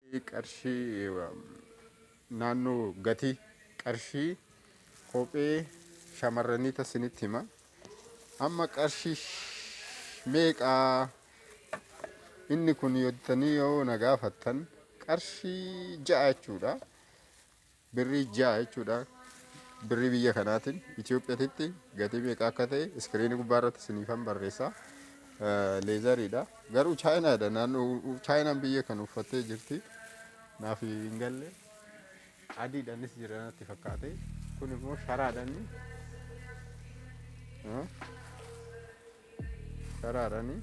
Qarshii naannoo gatii qarshii kophee shamarranii tasinitti hima. Amma qarshii meeqaa inni kun yottanii yoo na gaafattan, qarshii 6 jechuudha. Birrii 6 jechuudha. Birrii biyya kanaatiin Itoophiyaatti gatii meeqa akka ta'e iskiriinii gubbaa irratti isiniifan barreessa. Leatheriidha. Garuu Chaayinaadha. Naannoo Chaayinaan biyya kan uffattee jirti. Naaf hin galle. Adiidhaanis jira natti fakkaate. Kun immoo sharaadhaani. Sharaadhaani.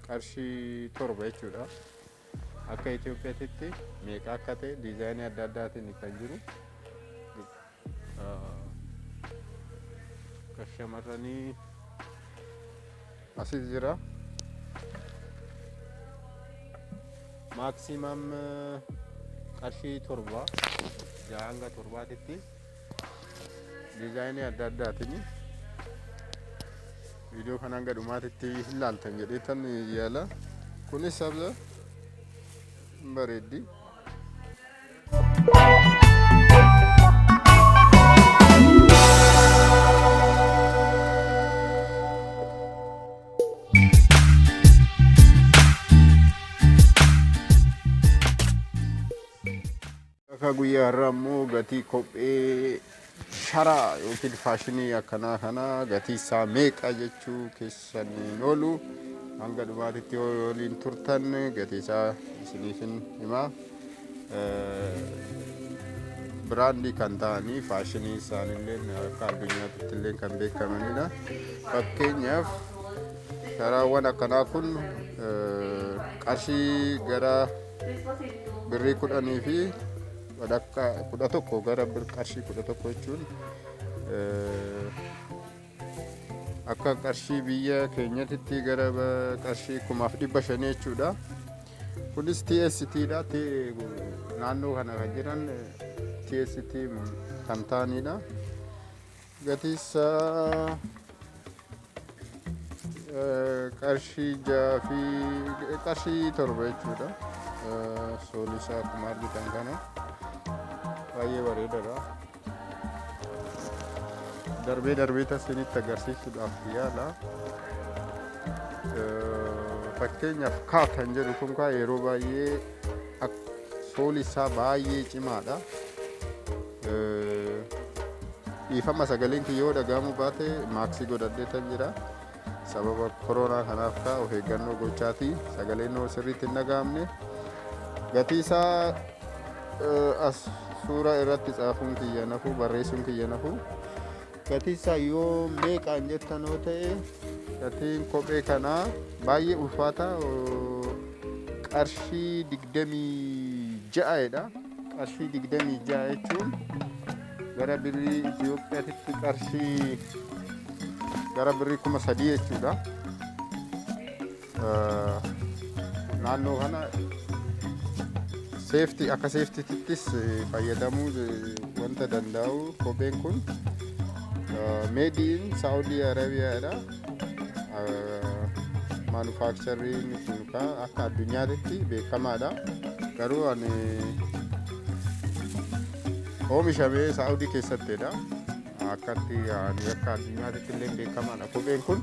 Qarshii 7 jechuudha. Akka Itoophiyaatti meeqa akka ta'e diizaayinii adda addaatiin kan jiru. Kan shamarranii asis jira. Maximum qarshii 7, 6 hanga 7titti diizaayinii adda addaatiin viidiyoo kana hanga dhumaatitti hin laaltan jedheetan yaala. Kunis sababa bareeddi. Akka guyyaa har'aa immoo gatii kophee sharaa yookiin faashinii akkanaa kana gatii isaa meeqa jechuu keessan hin oolu. Hanga dhumaatitti yoo waliin turtan gatii isaa isiniifin hima. Biraandii kan ta'anii faashinii isaanillee akka addunyaatti illee kan beekamanidha. Fakkeenyaaf, sharaawwan akkanaa kun qarshii gara birrii 10 fi walakkaa, 11, gara qarshii 11 jechuun akka qarshii biyya keenyatti gara qarshii 1500 jechuudha. Kunis TST dha. Naannoo kana kan jiran TST kan ta'anidha. Gatii isaa qarshii 6 fi qarshii 7 jechuudha. Soolii isaa akkuma argitan kana baay'ee bareedaadha. Darbee darbee isinitti agarsiisuudhaaf yaala. Fakkeenyaaf, kaa kan jedhu kun kaa yeroo baay'ee soolii isaa baay'ee cimaadha. Dhiifama, sagaleen kiyya yoo dhaga'amuu baate maaksii godhadheetan jira. Sababa koronaa kanaaf kaa of eeggannoo gochaati. Sagaleen yoo sirriitti hin dhaga'amne. Gatii isaa as suuraa irratti xaafuun kiyya nafu, barreessuun kiyya nafu. Gatii isaa yoo meeqaan jettan yoo ta'e, gatiin kophee kanaa baay'ee ulfaata, qarshii 26dha. Qarshii 26 jechuun gara birrii Itoophiyaatti qarshii gara birrii 3000 jechuudha. Naannoo kana safety, akka safetyttis fayyadamuu wanta danda'u kopheen kun made in Saudi Arabiyaadha. Manufacturing kun akka addunyaatti beekamaadha. Garuu ani oomishamee Saawudii keessattidha. Akkatti ani akka addunyaatti illee beekamaadha kopheen kun.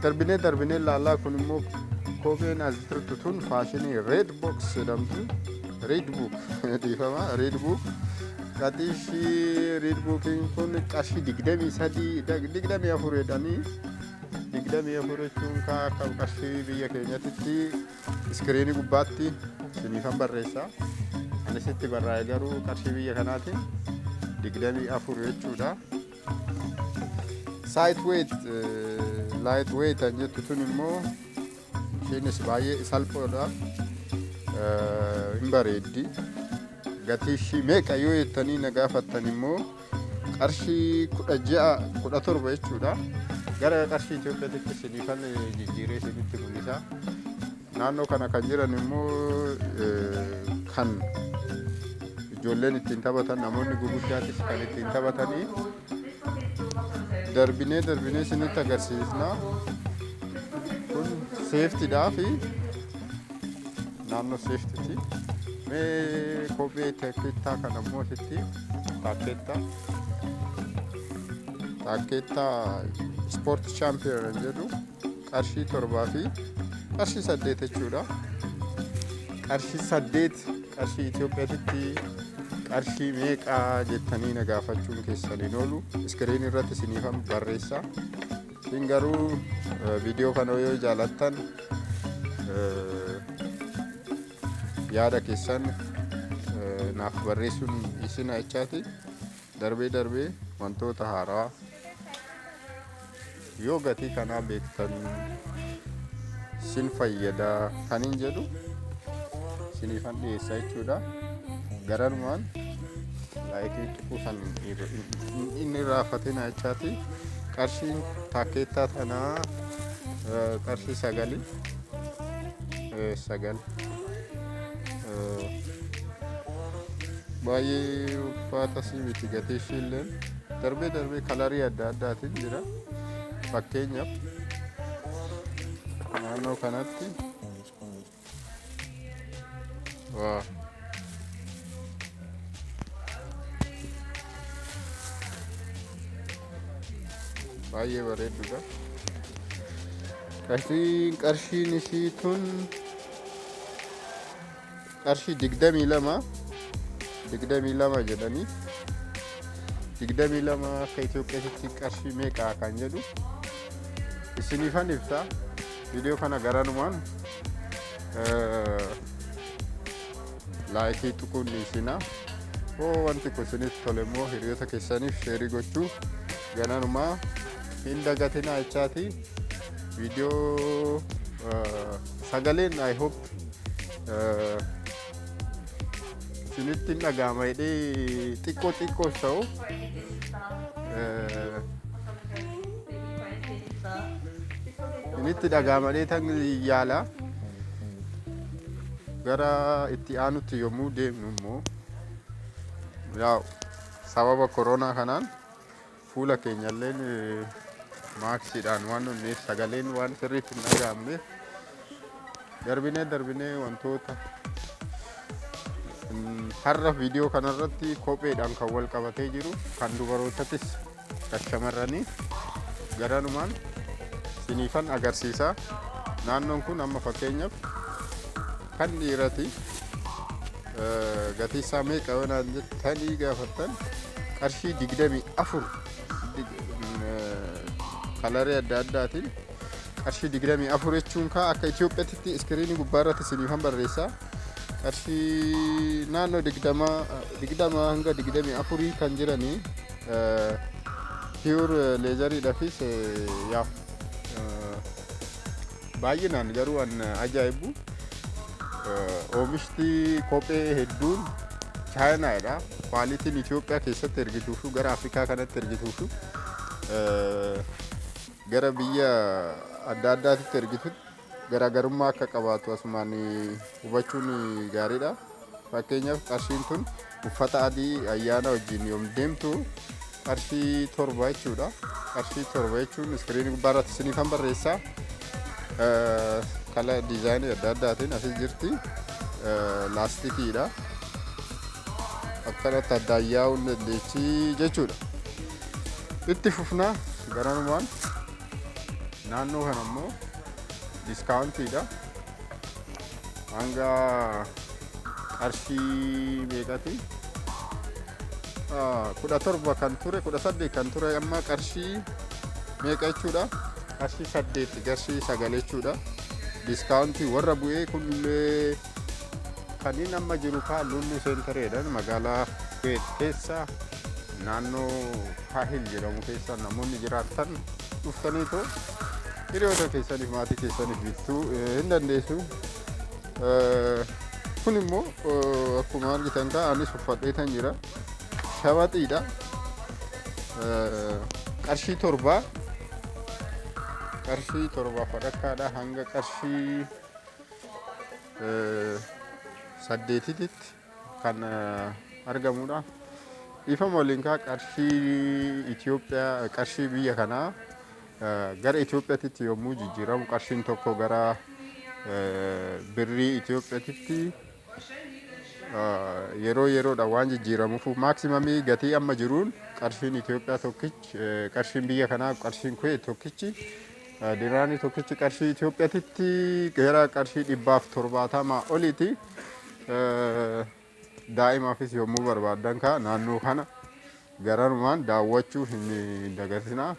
Darbinee darbinee ilaalaa, kun immoo kopheen as jirtu tun faashinii Red Box jedhamtu. Red Book, dhiifama, Red Book. Gatii ishii Red Bookiin kun qarshii 23, 24 jedhanii. 24 jechuun akka qarshii biyya keenyatti iskiriinii gubbaatti isiniifan barreessa. Anis itti barraa'e, garuu qarshii biyya kanaatiin 24 jechuudha. Light weight, light weight kan jettu tun immoo ishiinis baay'ee salphoodha. Hin bareeddi. Gatii ishii meeqa yoo jettanii na gaafattan immoo qarshii 16, 17 jechuudha. Gara qarshii Itoophiyaatti isiniifan jijjiiree isinitti mul'isa. Naannoo kana kan jiran immoo kan ijoolleen ittiin taphatan, namoonni guguddaatis kan ittiin taphatanii darbinee darbinee isinitti agarsiisna. Kun safetydhaa fi Naannoo seeftiti. Mee kophee taakkeettaa kana immoo asitti taakkeettaa ispoort chaampiyoon jedhu qarshii 7 fi qarshii 8 jechuudha. Qarshii 8 qarshii Itoophiyaatti qarshii meeqaa jettanii na gaafachuun keessan hin oolu. Iskiriin irratti isiniifan barreessa. Isin garuu viidiyoo kana yoo jaalattan yaada keessan naaf barreessuun isin jechaati. Darbee darbee wantoota haaraa yoo gatii kanaa beektan sin fayyada kanin jedhu isiniifan dhiyeessa jechuudha. Garanumaan laayikii tuquu san inni raafatina jechaati. Qarshiin taakkeettaa tanaa qarshii 9 9 baay'ee ulfaatas miti gatii ishiilleen. Darbee darbee kalarii adda addaatiin jira. Fakkeenyaaf naannoo kanatti waa baay'ee bareedudha. Qarshiin ishii tun qarshii 22 22 jedhanii 22 akka Itoophiyaatti qarshii meeqa kan jedhu isiniifan ibsa. Viidiyoo kana garanumaan laayikii tuquun dhiisina. Hoo wanti kun isinitti tole immoo hiriyoota keessaniif sheerii gochuu gananumaa hin dagatinaa jechaati. Viidiyoo sagaleen I hope isinitti hin dhaga'ama jedhee xiqqoo xiqqoos ta'u isinitti dhaga'ama jedhee tan yaala. Gara itti aanutti yommuu deemnu immoo yaa sababa koronaa kanaan fuula keenyalleen maaksiidhaan waan nunneef sagaleen waan sirriitti hin dhaga'amneef darbinee darbinee wantoota har'a viidiyoo kanarratti kopheedhaan kan wal qabatee jiru kan dubarootatis kan shamarranii garanumaan siniifan agarsiisa. Naannoon kun amma fakkeenyaaf kan dhiirati gatii isaa meeqa yoo naan jettanii gaafattan qarshii 24 kalarii adda addaatiin qarshii 24 jechuun kaa akka Itoophiyaatti iskiriinii gubbaa irratti siniifan barreessa. Qarshii naannoo 20 hanga 24 kan jiranii pure leatheriidhaafis yaa baay'inaan garuu an ajaa'ibu oomishti kophee hedduun chaayinaadha. Kwaalitiin Itoophiyaa keessatti ergituufu gara Afrikaa kanatti ergituufu gara biyya adda addaatitti ergitu garaagarummaa akka qabaatu asumaan hubachuun gaariidha. Fakkeenyaaf qarshiin tun uffata adii ayyaana wajjin yoom deemtu qarshii 7 jechuudha. Qarshii 7 jechuun iskiriinii gubbaa irratti isiniifan barreessa. Kala diizaayinii adda addaatiin asis jirti. Laastikiidha. Akkanatti addaan yaa'uu hin dandeechi jechuudha. Itti fufnaa garanumaan naannoo kana immoo diskaawuntiidha. Hanga qarshii meeqati? 17 kan ture, 18 kan ture amma qarshii meeqa jechuudha? Qarshii 8, qarshii 9 jechuudha. Diskaawuntii warra bu'ee kunillee kanneen amma jiru kaa Lullu Seentereedhaan magaalaa Kuweet keessa naannoo Kaahil jedhamu keessa namoonni jiraatan dhuftaniitu hiriyoota keessaniif maatii keessaniif bittuu hin dandeessu. Kun immoo akkuma argitan kaa anis uffadheetan jira. Shabaxiidha. Qarshii 7 qarshii 7 fadhakkaadha hanga qarshii 8tti kan argamudha. Dhiifama waliin kaa qarshii Itoophiyaa qarshii biyya kanaa gara Itoophiyaatti yommuu jijjiiramu qarshiin tokko gara Birrii Itoophiyaatitti yeroo yeroodhaan waan jijjiiramuuf, maximum gatii amma jiruun qarshiin Itoophiyaa tokkichi, qarshiin biyya kanaa, qarshiin Kuwait tokkichi, dinaarni tokkichi qarshii Itoophiyaatitti gara qarshii 170 oliiti. Daa'imaafis yommuu barbaaddan kaa naannoo kana garanumaan daawwachuu hin dagatinaa.